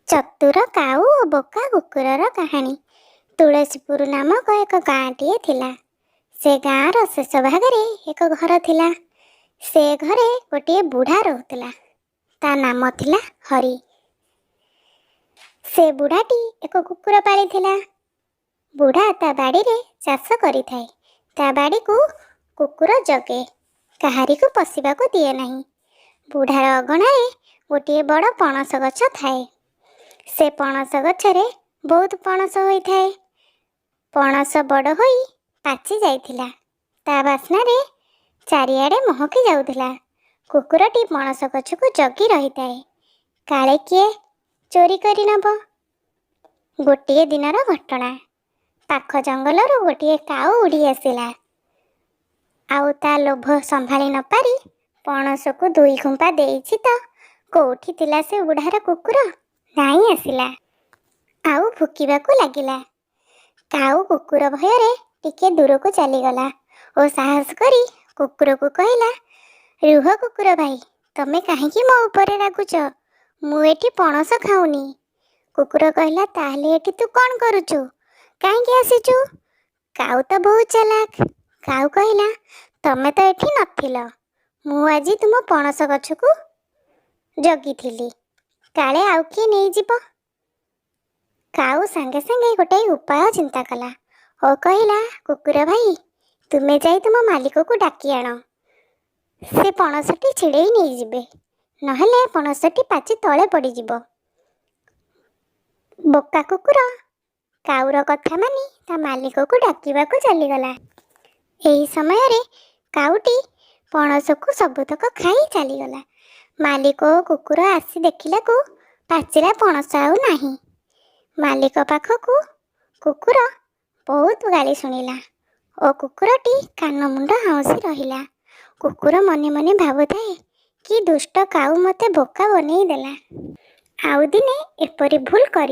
ଚତୁର କାଉ ଓ ବୋକା କୁକୁରର କାହାଣୀ। ତୁଳସୀପୁର ନାମକ ଏକ ଗାଁଟିଏ ଥିଲା। ସେ ଗାଁର ଶେଷ ଭାଗରେ ଏକ ଘର ଥିଲା। ସେ ଘରେ ଗୋଟିଏ ବୁଢ଼ା ରହୁଥିଲା। ତା ନାମ ଥିଲା ହରି। ସେ ବୁଢ଼ାଟି ଏକ କୁକୁର ପାଳିଥିଲା। ବୁଢ଼ା ତା ବାଡ଼ିରେ ଚାଷ କରିଥାଏ। ତା ବାଡ଼ିକୁ କୁକୁର ଜଗେ, କାହାରିକୁ ପଶିବାକୁ ଦିଏ ନାହିଁ। ବୁଢ଼ାର ଅଗଣାରେ ଗୋଟିଏ ବଡ଼ ପଣସ ଗଛ ଥାଏ। ସେ ପଣସ ଗଛରେ ବହୁତ ପଣସ ହୋଇଥାଏ। ପଣସ ବଡ଼ ହୋଇ ପାଚି ଯାଇଥିଲା। ତା ବାସ୍ନାରେ ଚାରିଆଡ଼େ ମହକି ଯାଉଥିଲା। କୁକୁରଟି ପଣସ ଗଛକୁ ଜଗି ରହିଥାଏ, କାଳେ କିଏ ଚୋରି କରି ନେବ। ଗୋଟିଏ ଦିନର ଘଟଣା। ପାଖ ଜଙ୍ଗଲରୁ ଗୋଟିଏ କାଉ ଉଡ଼ି ଆସିଲା ଆଉ ତା ଲୋଭ ସମ୍ଭାଳି ନପାରି ପଣସକୁ ଦୁଇ ଖୁମ୍ପା ଦେଇଛି ତ କୋଉଠି ଥିଲା ସେ ବୁଢ଼ାର କୁକୁର, ଧାଇଁ ଆସିଲା ଆଉ ଭୁକିବାକୁ ଲାଗିଲା। କାଉ କୁକୁର ଭୟରେ ଟିକେ ଦୂରକୁ ଚାଲିଗଲା ଓ ସାହସ କରି କୁକୁରକୁ କହିଲା, "ରୁହ କୁକୁର ଭାଇ, ତମେ କାହିଁକି ମୋ ଉପରେ ରାଗୁଛ? ମୁଁ ଏଠି ପଣସ ଖାଉନି।" କୁକୁର କହିଲା, "ତାହେଲେ ଏଠି ତୁ କ'ଣ କରୁଛୁ? କାହିଁକି ଆସିଛୁ?" କାଉ ତ ବହୁତ ଚାଲାକ। କାଉ କହିଲା, "ତମେ ତ ଏଠି ନଥିଲ। ମୁଁ ଆଜି ତୁମ ପଣସ ଗଛକୁ ଜଗିଥିଲି, କାଳେ ଆଉ କିଏ ନେଇଯିବ।" କାଉ ସାଙ୍ଗେ ସାଙ୍ଗେ ଗୋଟାଏ ଉପାୟ ଚିନ୍ତା କଲା ଓ କହିଲା, "କୁକୁର ଭାଇ, ତୁମେ ଯାଇ ତୁମ ମାଲିକକୁ ଡାକି ଆଣ। ସେ ପଣସଟି ଛିଡ଼େଇ ନେଇଯିବେ, ନହେଲେ ପଣସଟି ପାଚି ତଳେ ପଡ଼ିଯିବ।" ବୋକା କୁକୁର କାଉର କଥା ମାନି ତା ମାଲିକକୁ ଡାକିବାକୁ ଚାଲିଗଲା। ଏହି ସମୟରେ କାଉଟି ପଣସକୁ ସବୁତକ ଖାଇ ଚାଲିଗଲା। ମାଲିକ ଓ କୁକୁର ଆସି ଦେଖିଲାକୁ ପାଚିଲା ପଣସ ଆଉ ନାହିଁ। ମାଲିକ ପାଖକୁ କୁକୁର ବହୁତ ଗାଳି ଶୁଣିଲା ଓ କୁକୁରଟି କାନ ମୁଣ୍ଡ ଆଉଁସି ରହିଲା। କୁକୁର ମନେ ମନେ ଭାବୁଥାଏ, କି ଦୁଷ୍ଟ କାଉ ମୋତେ ବୋକା ବନେଇ ଦେଲା। ଆଉ ଦିନେ ଏପରି ଭୁଲ କରି